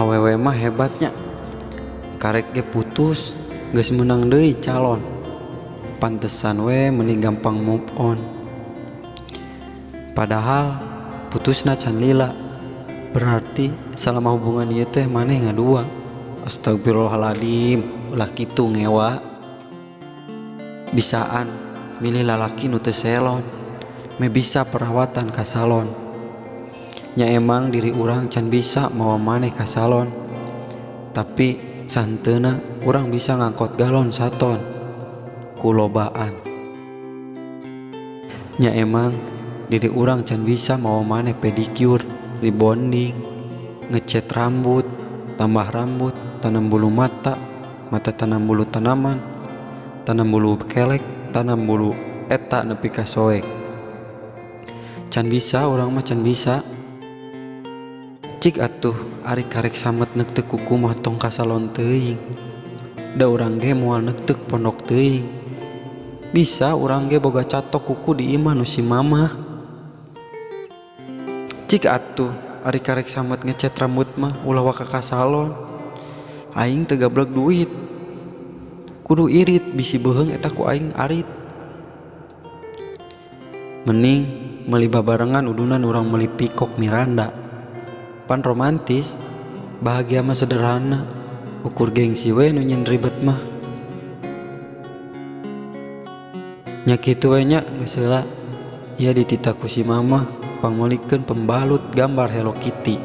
Awewe mah hebatnya, karek ge putus geus meunang deui calon. Pantesan we meuni gampang move on. Padahal putusna can lila. Berarti selama hubungan ieu teh maneh ngadua. Astagfirullahaladzim, ulah kitu ngewa. Bisaan milih lalaki nu teu selon, meh bisa perawatan ka salon. Nya emang diri urang can bisa mawa maneh ka salon. Tapi sahenteuna urang bisa ngangkot galon saton kulobaan. Nya emang diri urang can bisa mawa maneh pedicure, rebonding, ngecet rambut, tambah rambut, tanam bulu mata, mata tanam bulu tanaman, tanam bulu kelek, tanam bulu eta nepi ka soek. Can bisa urang mah, can bisa. Cik atuh ari karek samet neukteuk kuku mah tong ka salon teuing. Da urang ge moal neukteuk pondok teuing. Bisa urang ge boga catok kuku di imah nu si mamah. Cik atuh ari karek samet ngecet rambut mah ulah waka ka salon. Aing teu gablek duit. Kudu irit bisi beuheung eta ku aing arit. Mending meuli babarengan udunan urang meuli pikok Miranda. Pan romantis, bahagia mah sederhana, ukur gengsi we nu nyin ribet mah. Nya kitu we nya geus heula. Ieu dititah ku si mama pangmeulikeun pembalut gambar Hello Kitty.